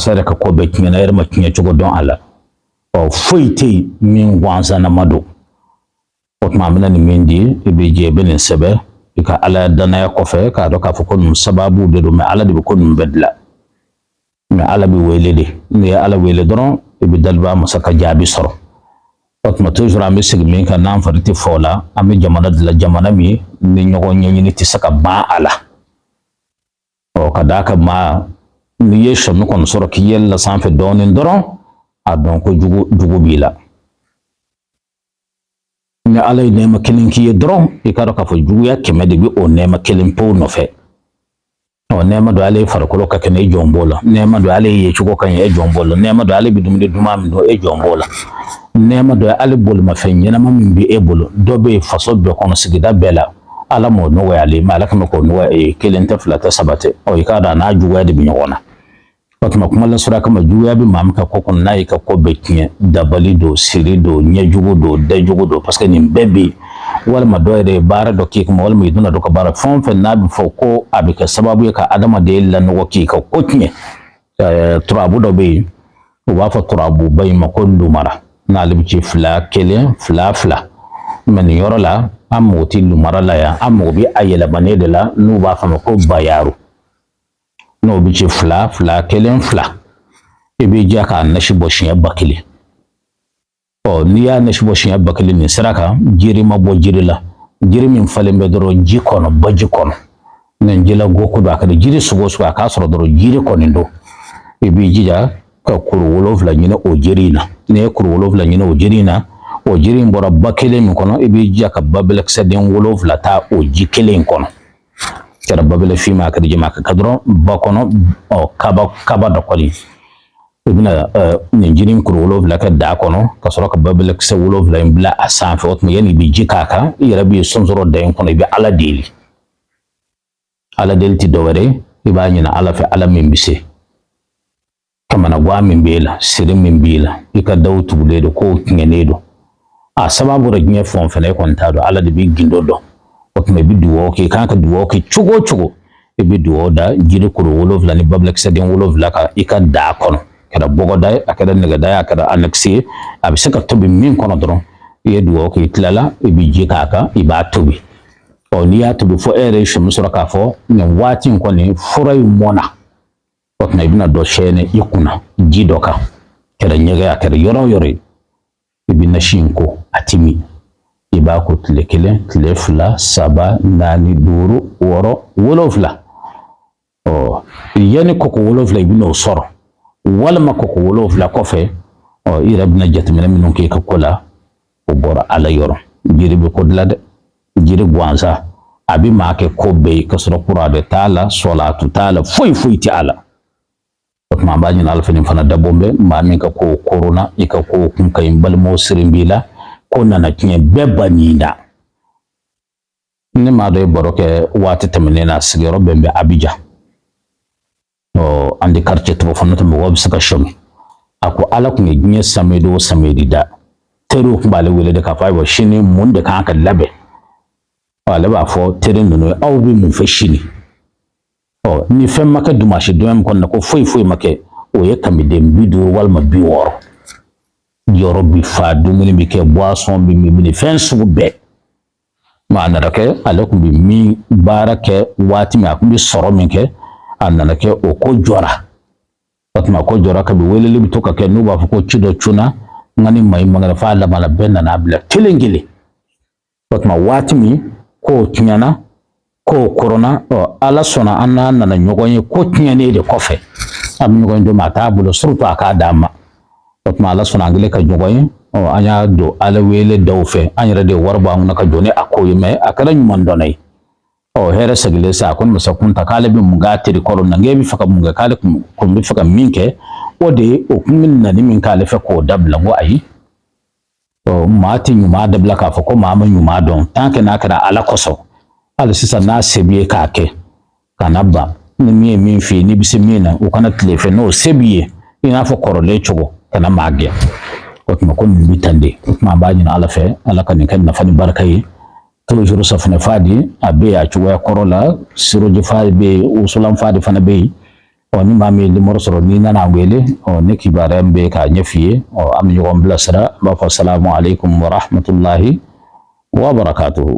Karisa yɛrɛ ka ko bɛɛ tiɲɛna, e yɛrɛ ma tiɲɛ cogo dɔn a la. Ɔ, foyi tɛ yen min gansanama don. O tuma, an bɛna nin min di, i bɛ jɛ, i bɛ nin sɛbɛn i ka Ala danaya kɔfɛ, k'a dɔn k'a fɔ ko ninnu sababu de don. Mɛ Ala de bɛ ko ninnu bɛɛ dilan, mɛ Ala bɛ wele de. N'i ye Ala wele dɔrɔn, i bɛ daliba masa ka jaabi sɔrɔ. O tuma, toujours an bɛ segin min kan, n'an fari tɛ fɔ o la, an bɛ jamana dilan, jamana min ni ɲɔgɔn ɲɛɲini tɛ se ka ban a la. Ɔ, ka d'a kan, maa n'i ye sɔmi kɔni sɔrɔ k'i yɛlɛla sanfɛ dɔɔnin dɔrɔn, a dɔn ko jugu jugu b'i la. Ni Ala ye nɛɛma kelen k'i ye dɔrɔn, i k'a dɔn k'a fɔ juguya 100 de bɛ o nɛɛma kelen pewu nɔfɛ. Ɔ, nɛɛma don, ale ye farikolo ka kɛnɛ, e jɔn b'o la. Nɛɛma don, ale ye cogo ka ɲi, e jɔn b'o la. Nɛɛma don, ale bɛ dumuni duman min dun, e jɔn b'o la. Nɛɛma don, ale bolimafɛn ɲɛnama min bɛ e bolo, dɔ bɛ yen faso bɛɛ kɔnɔ, sigida bɛɛ la, Ala m'o nɔgɔya ale ma, Ala kama k'o nɔgɔya e ye. Kelen tɛ, fila tɛ, saba tɛ. Ɔ, i k'a dɔn a n'a juguya de bɛ ɲɔgɔn na. O tuma, kuma lasurunya kama, juguya bɛ maa min ka ko kɔnɔ, n'a y'i ka ko bɛɛ tiɲɛ, dabali don, siri don, ɲɛjugu don, dajugu don, parce que nin bɛɛ bɛ yen. Walima dɔ yɛrɛ ye baara dɔ k'i kama, walima i donna dɔ ka baara, fɛn o fɛn n'a bɛ fɔ ko a bɛ kɛ sababu ye ka adamaden lanɔgɔ, k'i ka ko tiɲɛ. Turabu dɔ bɛ yen, u b'a fɔ turabuba in ma ko lumara, n'ale bɛ ci 2 1 2 2. Mɛ nin yɔrɔ la, an mago tɛ lumara la yan, an mago bɛ a yɛlɛmanen de la, n'u b'a fɔ a ma ko bayaru, n'o bɛ ci 2 2 1 2. I b'i jija k'a nasi bɔ siɲɛ 1000. Ɔ, n'i y'a nasi bɔ siɲɛ 1000 nin sira kan, jiri ma bɔ jiri la, jiri min falen bɛ dɔrɔn ji kɔnɔ, baji kɔnɔ, nin jila ko don, a kɛra jiri sugu o sugu, a k'a sɔrɔ dɔrɔn jiri kɔni don. I b'i jija ka kuru 7 ɲini o jiri in na. N'i ye kuru 7 ɲini o jiri in na, o jiri in bɔra ba kelen min kɔnɔ, i b'i jija ka babɛlɛkisɛden 7 ta o ji kelen in kɔnɔ. Kɛra babɛlɛ finma, a kɛra jɛman, a ka kɛ dɔrɔn ba kɔnɔ. Ɔ, kaba kaba dɔ kɔni, i bɛna nin jiri in kuru 7 kɛ daa kɔnɔ, ka sɔrɔ ka babɛlɛkisɛ 7 in bila a sanfɛ. O tuma, yanni i bɛ ji k'a kan, i yɛrɛ b'i sonsoro da in kɔnɔ, i bɛ Ala deli. Ala deli tɛ dɔwɛrɛ ye, i b'a ɲini Ala fɛ, Ala min bɛ se. Kamanagan min b'e la, siri min b'i la, i ka daw tugulen don, kow tiɲɛnen don, a sababu bɔra diɲɛ fɛn o fɛn na, e kɔni t'a dɔn, Ala de b'i gindo dɔn. O tuma, i bɛ dugawu kɛ, i kan ka dugawu kɛ cogo o cogo, i bɛ dugawu da jiri kuru 7 ni babilakisɛden 7 kan i ka daa kɔnɔ. A kɛra bɔgɔda ye, a kɛra nɛgɛda ye, a kɛra anɛkisi ye, a bɛ se ka tobi min kɔnɔ dɔrɔn, i ye dugawu kɛ, i tilala, i bɛ ji k'a kan, i b'a tobi. Ɔ, n'i y'a tobi fo e yɛrɛ ye sɔmi sɔrɔ k'a fɔ nin waati in kɔni fura in mɔnna, o tuma, i bɛna dɔ sɛɛnɛ i kunna ji dɔ kan, kɛra ɲɛgɛn, a kɛra yɔrɔ o yɔrɔ ye, i bɛ nasi in ko, a ti min. I b'a ko tile 1, tile 2, 3, 4, 5, 6, 7. Ɔ, yanni koko 7, i bɛn'o sɔrɔ, walima koko 7 kɔfɛ, ɔ, i yɛrɛ bɛna jateminɛ minnu kɛ i ka ko la, o bɔra Ala yɔrɔ. Jiri bɛ ko dilan dɛ, jiri gansan a bɛ maa kɛ ko bɛɛ ye, ka sɔrɔ kuranɛ t'a la, sɔlatu t'a la, foyi foyi tɛ a la. O tuma, an b'a ɲini Ala fɛ, nin fana dabɔ bɛ maa min ka ko korona, i ka ko kun ka ɲi, balimaw siri b'i la, ko nana tiɲɛ, bɛɛ ba nin da. Ne maa dɔ ye baro kɛ waati tɛmɛnen na, sigiyɔrɔ bɛn bɛ Abijan. Ɔ, an tɛ quartier tɔgɔ fɔ, n'o tɛ mɔgɔw bɛ se ka sɔmi. A ko Ala tun ye diɲɛ samedi o samedi da, teriw tun b'ale wele de k'a fɔ: ayiwa, sini mun de kan ka labɛn? Ale b'a fɔ teri ninnu ye: aw bɛ mun fɛ sini? Ɔ, ni fɛn ma kɛ dimanche don min kɔnɔ, ko foyi foyi ma kɛ, o ye kamiden 50 walima 60, yɔrɔ bi fa, dumuni bi kɛ, boisson bi min, fɛn sugu bɛɛ. Ma a nana kɛ, ale tun bɛ min baara kɛ waati min, a tun bɛ sɔrɔ min kɛ, a nana kɛ o ko jɔra. O tuma, ko jɔra kabi, weleli bɛ to ka kɛ, n'u b'a fɔ ko ci dɔ cunna, nka ni maa in man kɛnɛ, f'a laban la bɛɛ nana bila kelen kelen. O tuma, waati min kow tiɲɛna, kow koronna, ɔ, Ala sɔnna, an n'a nana ɲɔgɔn ye ko tiɲɛnen de kɔfɛ, an bɛ ɲɔgɔn ye don min, a t'a bolo surtout a k'a d'an ma. O tuma, Ala sɔnna, an kɛlen ka ɲɔgɔn ye, ɔ, an y'a don Ala wele dɔw fɛ, an yɛrɛ de ye wari bɔ an kunna ka jɔ ni a ko ye, mɛ a kɛra ɲuman dɔnna ye. Ɔ, hɛrɛ sigilen sa, a ko masa kun ta k'ale bɛ mun k'a teri kɔrɔ na, k'e bɛ fɛ ka mun kɛ? K'ale kun bɛ fɛ ka min kɛ, o de ye o kun bɛ nani min k'ale fɛ k'o dabila. N ko ayi, ɔ, maa tɛ ɲuman dabila k'a fɔ ko maa ma ɲuman dɔn, tant que n'a kɛra Ala kosɔn. Hali sisan, n'a se b'i ye k'a kɛ, kana ban. Ni min ye min f'i ye, n'i bɛ se min na, o kana tile fɛ, n'o se b'i ye, i n'a fɔ kɔrɔlen cogo, kana maa gɛn. O tuma, ko nin bɛ tan de. O tuma, an b'a ɲini Ala fɛ, Ala ka nin kɛ nafa ni barika ye. Toujours safunɛ fa di, a bɛ yen a cogoya kɔrɔ la, siroji fa bɛ yen, wusulan fa de fana bɛ yen. Ɔ, ni maa min ye nimɔrɔ sɔrɔ, n'i nana an wele, ɔ, ne kibaruya min bɛ k'a ɲɛf'i ye, ɔ, an bɛ ɲɔgɔn bilasira. N b'a fɔ salamu aleykum wa rahmatulahi wa barakatuhu.